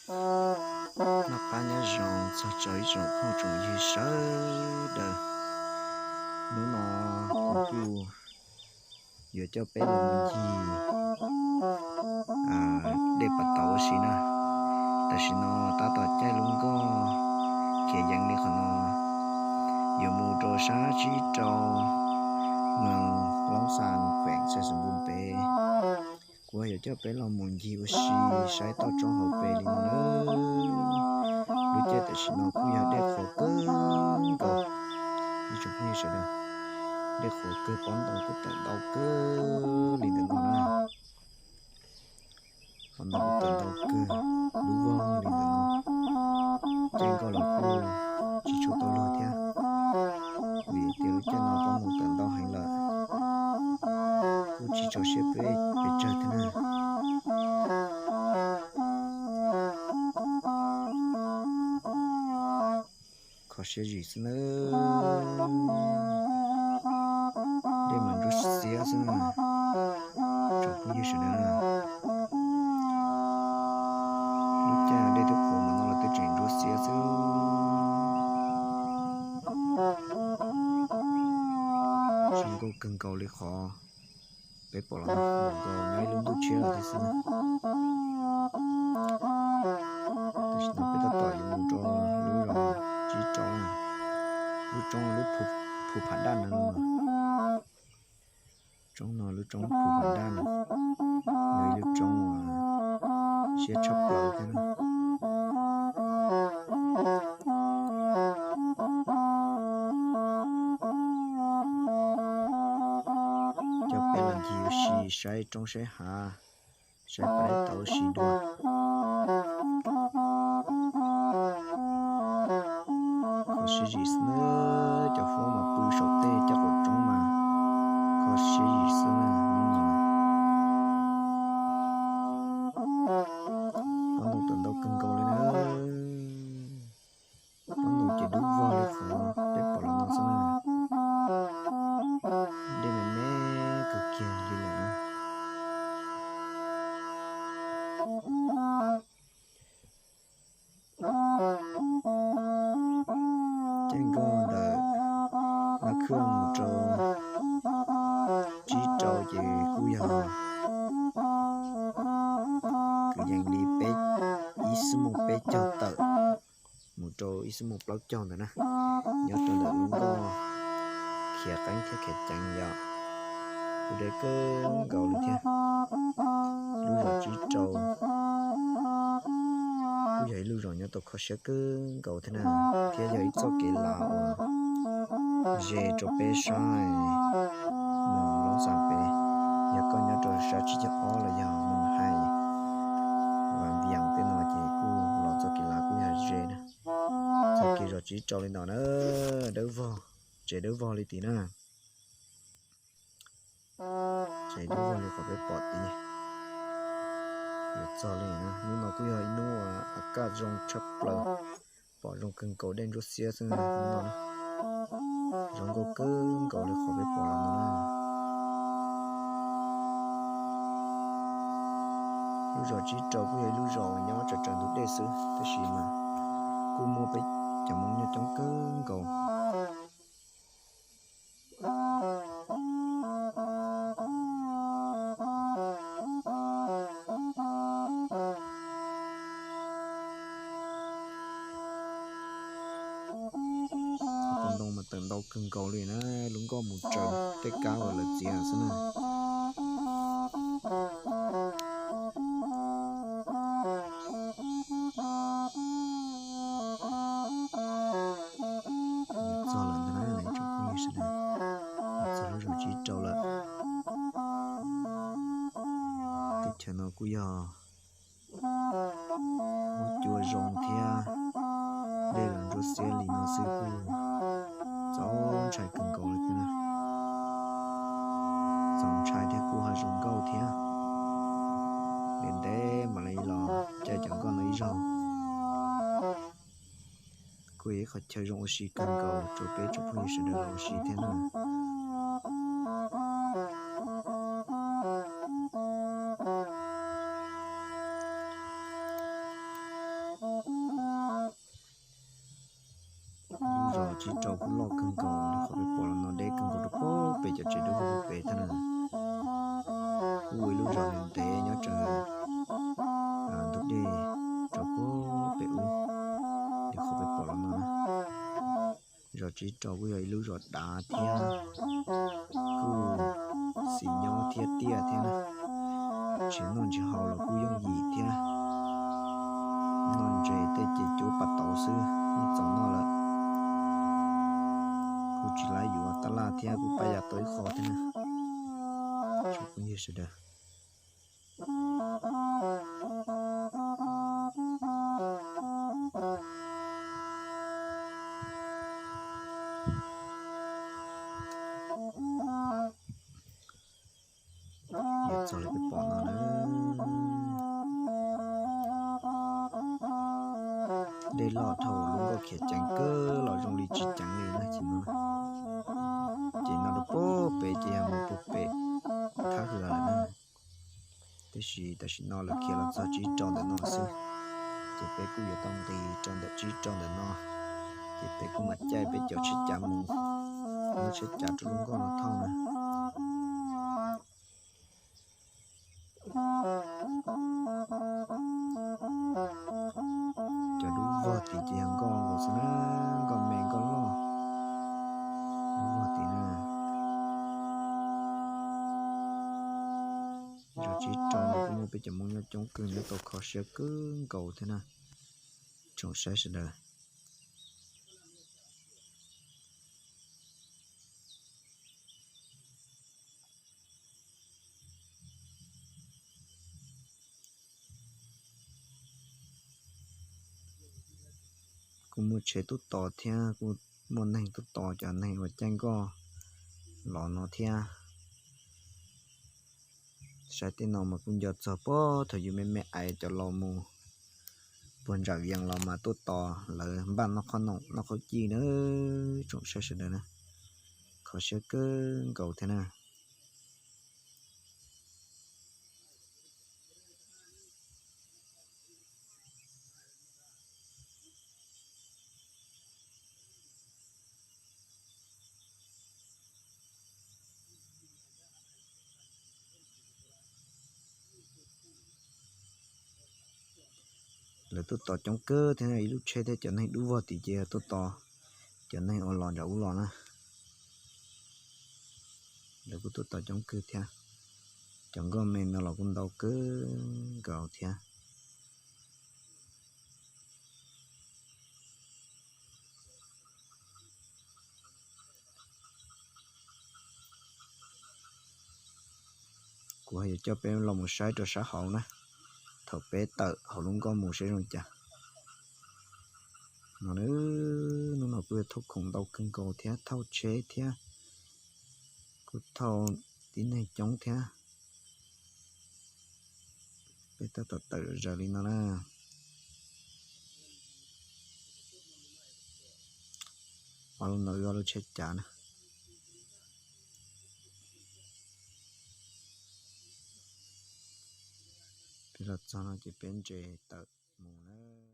Noj qab nyob zoo txog rau ib tsoom phooj tsoom ywg sawv daws. Hnub no kuv kuj yuav coj peb los mus ncig dej Pas Tauv ua si na. Tam sim no tab tom caij lub nkoj khiav yees li qhov no yuav mus rau sab Tsib Rau, moos Loob Xas, khueem Xais Xoom Npus pem. Kuv yuav coj peb los mus ncig ua si saib toj roob hauv pes li no na. Lub caij tam sim no kuj yog dej qhuav kawg nkaus, ib tsoom phooj ywg sawv daws, dej qhuav kawg, pob ntoo kuj tawm ntau kawg li ntawm no na. Pob ntoo kuj tawm ntau kawg, dub vog li ntawm no. Caij nkoj los kuj tsis tshua tau luag thiab, vim tias lub caij no pob ntoo tawm ntau heev lawm, kuj tsis tshua siab peb pes tsawg thiab na. Kho siab zim xwb na, dej mas ntsuab xiab xwb na, tsoom phooj ywg sawv daws na. Lub caij dej twb qhuav mas no los twb tseem ntsuab xiab xwb. Zoo nkauj kawg nkaus li qhov peb pom los no, nkaus nyob ib lub ntuj tshiab lawm thiab xwb. Tam sim no peb tab tom yuav mus rau lub zos Tsib Rau, lub roob lub Phu Pham Daj no. Roob no lub roob Phu Pham Daj no, yog ib lub roob uas siab tshaj plaws thiab na. Coj peb los ncig ua si saib roob saib hav, saib pas dej tauv ua si dua. Kho siab zim xwb na, cov huab mas pw saum tej caj qaum roob mas kho siab zim xwb na. Pob ntoo tawm ntau kawg nkaus li na. Pob ntoo ces dub vog li qhov peb pom los no xwb na. Dej me me kawg kiag li lawm na. Caij nkoj ntawm Nab Khwj mus rau Tsib Rau ces kuj yog kwv yees li peb, ib xuab moos peb caug tawm mus rau ib xuab moos plaub caug ntawd na. Nyob rau ntawm lub nkoj khiav qeeb thiab khiav ceev yom, kuj deb kawg nkaus li thiab. Lub zos Tsib Rau kuj yog ib lub zos nyob tau kho siab kawg nkaus thiab na, thiab yog ib txoj kev lav uas ze rau peb sab moos Loob Xas pem. Yog koj nyob rau sab Tsib Caug Ob los yog moos Hais, Vas Vias tej no ces kuj los txoj kev lav kuj yog ze na. Txoj kev zos Tsib Rau li no na, dawb vog, tsev dawb vog li tid na. Tsev dawb vog li qhov peb pom tid. Yuav txog li na, hnub no kuj yog ib hnub a kaj zoo tshaj plaws, pom zoo kawg nkaus, dej ntsuab xiab xwb na hnub no. Zoo nkauj kawg nkaus li qhov peb pom los no na. Lub zos Tsib Rau kuj yog ib lub zos nyob tsawv tsawv ntug dej xwb, tab sis mas kuj muaj peb cov Hmoob nyob coob kawg nkaus. Pob ntoo mas tawm ntau kawg nkaus li na, lub nkoj mus tsaws tej kab uas lawv txiav xwb na. Txog lawm ntag na ib tsoom phooj ywg sawv daws, txog lub zos Tsib Rau lawm. Teb chaws no kuj yog muaj cua zoo thiab, dej los ntsuab xiab li no xwb kuj txaus ntshai kawg nkaus li thiab na. Txaus ntshai thiab kuj ho zoo nkauj thiab. Ntev ntev mam li los caij cov nkoj no ib zaug. Kuj yog ib qhov chaw zoo ua si kawg nkaus rau peb tsoom phooj ywg sawv daws los ua si thiab na. Tsis rau kuj loj kawg nkaus li qhov peb pom los no, deb kawg nkaus rau pem cov tsev dub pem thiab na. Kuj ua ib lub zos ntev nyob rau ntug dej rau pem ub li qhov peb pom los no na. Zos Tsib Rau kuj yog ib lub zos dav thiab kuj xis nyob thiab tiaj thiab na. Tsis noj tsis haus los kuj yooj yim thiab. Noj ntses tej ces cuab pas tauv xwb, yeej txaus noj lawm. Kuj tsis laib yuav tab laj thiab, kuj pab yam tau ib qho thiab na. Tsoom phooj ywg sawv daws, yog txog li peb pom no na, dej loj dhau, lub nkoj khiav ceev kawg los zoo li tsis ceev li na. Ces no, ces no rau pem ces yog mus rau pem Thab Hwm lawm na. Tiam sis tam sim no lawv khiav los txog Tsib Rau ntawm no xwb, ces peb kuj yuav tau nqis rau ntawm Tsib Rau ntawm no, ces peb kuj mam caij peb cov tsheb cav mus, muab tsheb cav rau lub nkoj no thauj na. Cov dub vog tid ces yog nkoj nkaus xwb na, nkoj me nkoj loj, dub vog tid na. Zos Tsib Rau no kuj muaj peb cov Hmoob nyob coob kawg, nyob tau kho siab kawg nkaus thiab na, tsoom saib sawv daws. Kuj muaj tsheb tuaj tos thiab, kuj muaj neeg tuaj tos cov neeg uas caij nkoj los no thiab. Saib tej no mas kuj nco txog puag thaum yus me me ais cov laus mus puag nram Vias los mas tuaj tos lawv npaj noj qhob noom noj qhob cij na, tsoom saib sawv daws na. Kho siab kawg nkaus thiab na. Lawv tuaj tos coob kawg thiab, ib lub tsheb thiab cov neeg dub vog tid ces tuaj tos cov neeg uas los nram ub los na. Lawv kuj tuaj tos coob kawg thiab, cov nkoj me no los kuj ntau kawg nkaus thiab. Kuv yuav coj peb los mus saib rau sab hauv na, thaum peb tawm hauv lub nkoj mus saib zoo cas. No, hnub no kuj yog thauj khoom ntau kawg nkaus thiab, thauj tsheb thiab, kuj thauj tib neeg coob thiab. Peb tab tom tawm zom zaws li no na. Ob lub no wb ob lub tsheb cav na. Peb los txog no ces peb nres tawm mus na.